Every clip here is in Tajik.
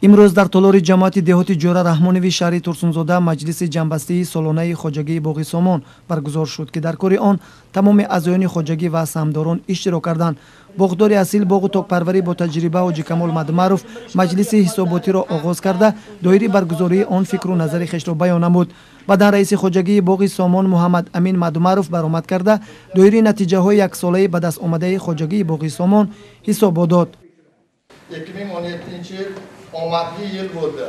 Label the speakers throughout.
Speaker 1: Имрӯз дар толори ҷамоати деҳоти Ҷӯра Раҳмонови шаҳри Турсунзода маҷлиси ҷамъбастии солонаи хоҷагии боғи Сомон баргузор шуд, ки дар кори он тамоми аъзоёни хоҷагӣ ва саҳмдорон иштирок карданд. Боғдори асил боғу токпарварӣ бо таҷриба Ҳоҷикамол Мадумаров маҷлиси ҳисоботиро оғоз карда, доири баргузории он фикру назари хешро баён намуд. Баъдан раиси хоҷагии боғи Сомон Муҳаммад Амин Мадумаров баромад карда, доири натиҷаҳои яксолаи ба даст омадаи хоҷагии боғи Сомон ҳисобот дод.
Speaker 2: 2017 yil omadli yil bo'ldi.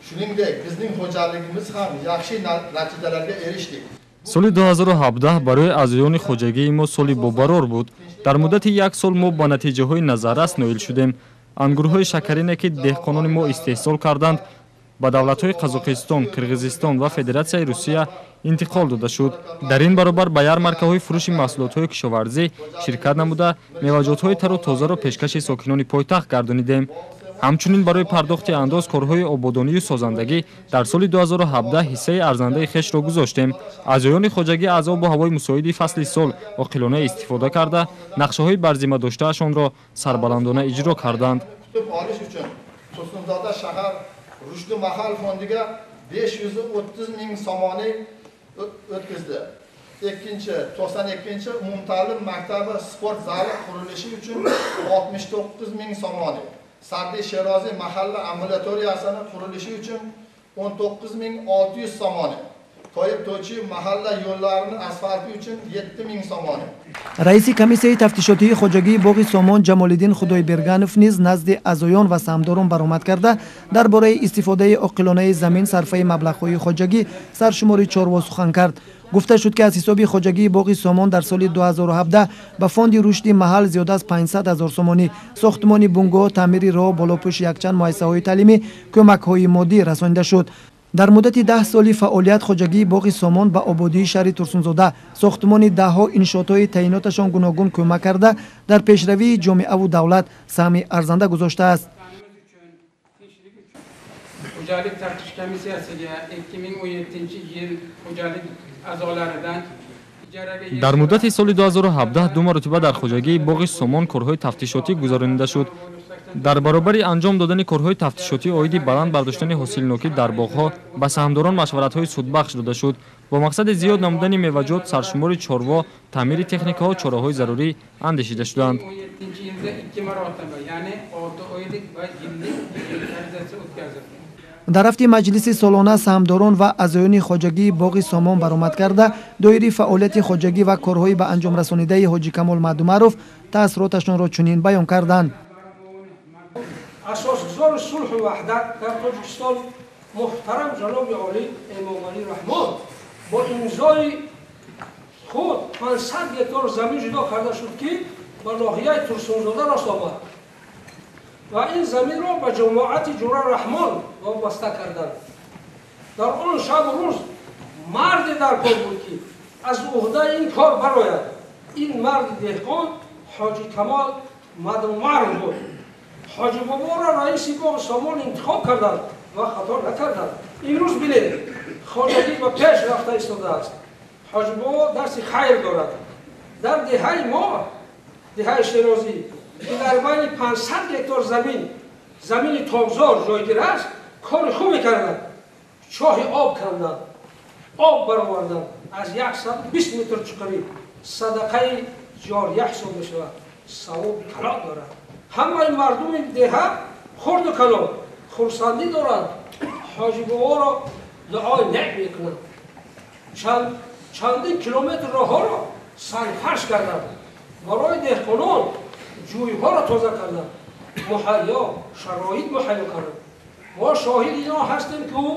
Speaker 2: Shuningdek, bizning xo'jaligimiz ham yaxshi natijalarga erishdik.
Speaker 3: Соли 2017 барои аъзоёни хоҷагии мо соли бобарор буд. Дар муддати як сол мо ба натиҷаҳои назаррас ноил шудем. Ангурҳои шакарине, ки деҳқонони мо истеҳсол карданд, ба давлатҳои Қазоқистон, Қирғизистон ва Федератсияи Русия интиқол дода шуд. Дар ин баробар ба ярмаркаҳои фурӯши маҳсулотҳои кишоварзӣ ширкат намуда, меваҷотҳои тару тозаро пешкаши сокинони пойтахт гардонидем. Ҳамчунин барои пардохти андоз, корҳои ободонию созандагӣ дар соли 2017 ҳиссаи арзандаи хешро гузоштем. Аъзоёни хоҷагӣ аз обу ҳавои мусоиди фасли сол оқилона истифода карда, нақшаҳои барзима доштаашонро сарбаландона иҷро карданд.
Speaker 2: Kutib olish uchun Tursunzoda shahar Rushdi mahal fondiga 530 ming somoni o'tkazdi. Ikkinchi, 92 umumta'lim maktabi sport zali qurilishi uchun 69 ming somoni. Sa'diy Sheroziy mahalla ambulatoriyasini qurilishi uchun 19 600 somoni. Toyib To'chiyev mahalla yo'llarini asfalti uchun 7 ming somoni.
Speaker 1: Раиси комиссияи тафтишотии хоҷагии боғи Сомон Ҷамолиддин Худойберганов низ назди аъзоён ва саҳмдорон баромад карда, дар бораи истифодаи оқилонаи замин, сарфаи маблағҳои хоҷагӣ, саршумори чорво сухан кард. Гуфта шуд, ки аз ҳисоби хоҷагии боғи Сомон дар соли 2017 ба фонди рушди маҳал зиёда аз 500 ҳазор сомонӣ, сохтмони бунгоҳ, таъмири роҳ, болопӯши якчанд муассисаҳои таълимӣ кӯмакҳои моддӣ расонида шуд. Дар муддати 10 соли фаъолият хоҷагии боғи Сомон ба ободии шаҳри Турсунзода, сохтмони даҳҳо иншоотҳои таъиноташон гуногун кӯмак карда, дар пешравии ҷомеаву давлат саҳми арзанда гузоштааст.
Speaker 4: Xo'jalik taftish komissiyasiga 2017 yil xo'jalik a'zolaridan ijaraga
Speaker 3: Дар муддати соли 2017 ду маротиба дар хоҷагии боғи Сомон корҳои тафтишотӣ гузаронида шуд. Дар баробари анҷом додани корҳои тафтишотӣ оиди баланд бардоштани ҳосилнокӣ дар боғҳо ба саҳмдорон машваратҳои судбахш дода шуд. Бо мақсади зиёд намудани меваҷот, саршумори чорво, таъмири техникаҳо чораҳои зарурӣ андешида шуданд.
Speaker 4: 17 yilda ikki marotaba, ya'ni 6 oylik va yillik inventarizatsiya o'tkazildi.
Speaker 1: Дар рафти маҷлиси солона саҳмдорон ва аъзоёни хоҷагии боғи Сомон баромад карда, доири фаъолияти хоҷагӣ ва корҳои ба анҷом расонидаи Ҳоҷикамол Мадумаров таассуроташонро чунин баён карданд.
Speaker 5: Асосгузори сулҳу ваҳдат дар Тоҷикистон муҳтарам ҷаноби олӣ Эмомалӣ Раҳмон бо имзои худ 500 гектор замин ҷудо карда шуд, ки ба ноҳияи Турсунзода рост омад ва ин заминро ба ҷамоати Ҷура Раҳмон вобаста карданд. Дар он шабу рӯз марде дар кор буд, ки аз уҳдаи ин кор барояд. Ин марди деҳқон Ҳоҷи Камол Мадумаров буд. Ҳоҷи боборо раиси боғи Сомон интихоб карданд ва хато накарданд. Имрӯз бинед, хоҷагӣ ба пеш рафта истодааст. Ҳоҷи бобо дасти хайр дорад. Дар деҳаи мо, деҳаи Шерозӣ, ки дар байни 500 гектор замин, замини тобзор ҷойгир аст, кори хубе карданд. Чоҳи об канданд, об бароварданд аз 120 метр чуқурӣ. Садақаи ҷория ҳисоб мешавад, савоби калон дорад. Ҳамаи мардуми деҳа, хурду калон, хурсандӣ доранд, ҳоҷи боборо дуои нек мекунанд. Чандин километр роҳҳоро сангфарш карданд, барои деҳқонон ҷӯйҳоро тоза карданд, муҳайё шароит муҳайё карданд. Мо шоҳиди ино ҳастем, ки ӯ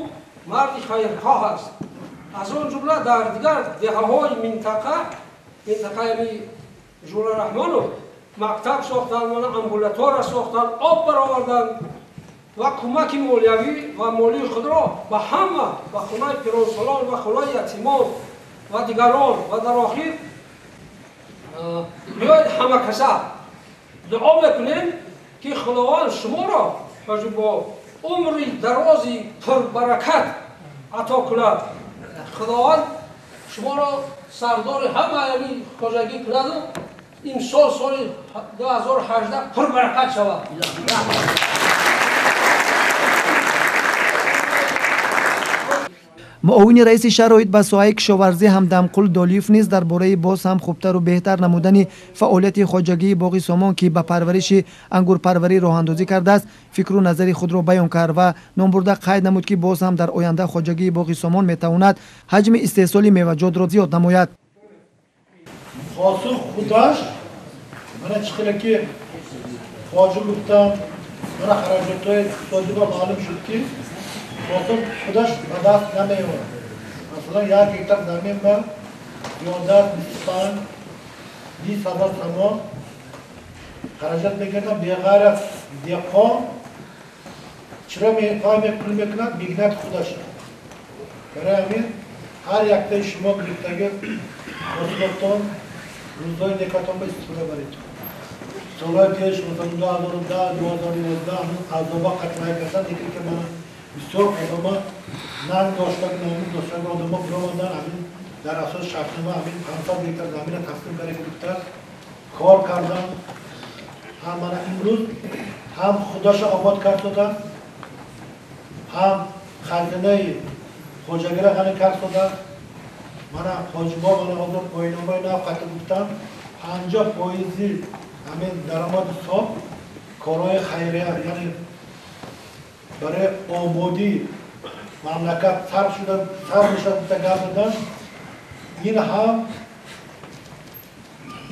Speaker 5: марди хайрхоҳ аст. Аз он ҷумла дар дигар деҳаҳои минтақа, минтақаи Жура Раҳмонов, мактаб сохтанд, амбулатория сохтанд, об бароварданд ва кӯмаки молиявӣ ва молии худро ба ҳама, ба хонаи пиронсолон ва хонаи ятимон ва дигарон. Ва дар охир биёед, ҳамакаса дуо мекунем, ки Худованд шуморо, ҳоҷи бо умри дарози пурбаракат ато кунад. Худованд шуморо сардори ҳамаи хоҷагӣ кунаду имсол, соли 2018, пурбаракат шавад.
Speaker 1: Муовини раиси шаҳр оид ба соҳаи кишоварзӣ Ҳамдамқул Долиев низ дар бораи боз ҳам хубтару беҳтар намудани фаъолияти хоҷагии боғи Сомон, ки ба парвариши ангурпарварӣ роҳандозӣ кардааст, фикру назари худро баён кард ва номбурда қайд намуд, ки боз ҳам дар оянда хоҷагии боғи Сомон метавонад ҳаҷми истеҳсоли меваҷотро зиёд намояд.
Speaker 6: Ҳосил худаш мана чӣ хеле ки ҳоҷи гуфтам, мана хараҷотҳои иқтисодӣ ба маълум шуд, ки ҳосил худаш ба даст намеорад. Масалан, як гектар замин ба зиёда аз 25 20 ҳазор сомон хараҷат мекардам. Беғайр аз деҳқон чиро пул мекунад? Меҳнати худаша. Барои ҳамин ҳар яктаи шумо гирифтаги ҳосилотон рӯзҳои некатон ба истифода баред. Солҳои пеш, масалан, 2010, 2011, ҳамин азоба қатлай кардан, лекин ки мана бисёр одама нанг доштаги, номус доштаги одамо биромадан, ҳамин дар асоси шартнома ҳамин 500 гектар замина тақсим карда гирифта кор кардан. Ҳам мана имрӯз ҳам худаша обод кард дода, ҳам хазинаи хоҷагиро ғанӣ кард дода. Мана ҳоҷибо мана ҳозир оинномаи нав қатъ гуфтам, 50 фоизи ҳамин даромади сол корҳои хайрия, яъне барои ободии мамлакат сарф шуда, сарф мешавад гуфта гап задан. Ин ҳам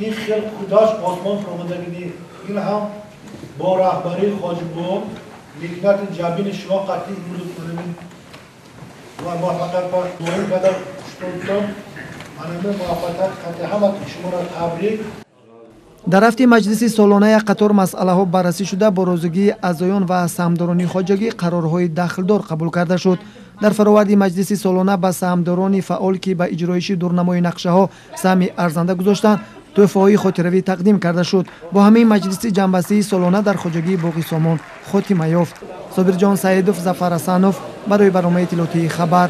Speaker 6: ин хел худаш осмон фуромадагӣ нест, ин ҳам бо раҳбарии ҳоҷибо, меҳнати ҷабини шумо қатъи имрӯз манамин ва муваффақият ноил карда шудтон. Манамин муваффақият қатъи ҳама шуморо табрик.
Speaker 1: Дар рафти маҷлиси солона як қатор масъалаҳо баррасӣ шуда, бо розигии аъзоён ва саҳмдорони хоҷагӣ қарорҳои дахлдор қабул карда шуд. Дар фароварди маҷлиси солона ба саҳмдорони фаъол, ки ба иҷроиши дурнамои нақшаҳо саҳми арзанда гузоштанд, тӯҳфаҳои хотиравӣ тақдим карда шуд. Бо ҳамин маҷлиси ҷамъбастии солона дар хоҷагии боғи Сомон хотима ёфт. Собирҷон Саидов, Зафар Ҳасанов барои барномаи иттилоотии «Хабар»,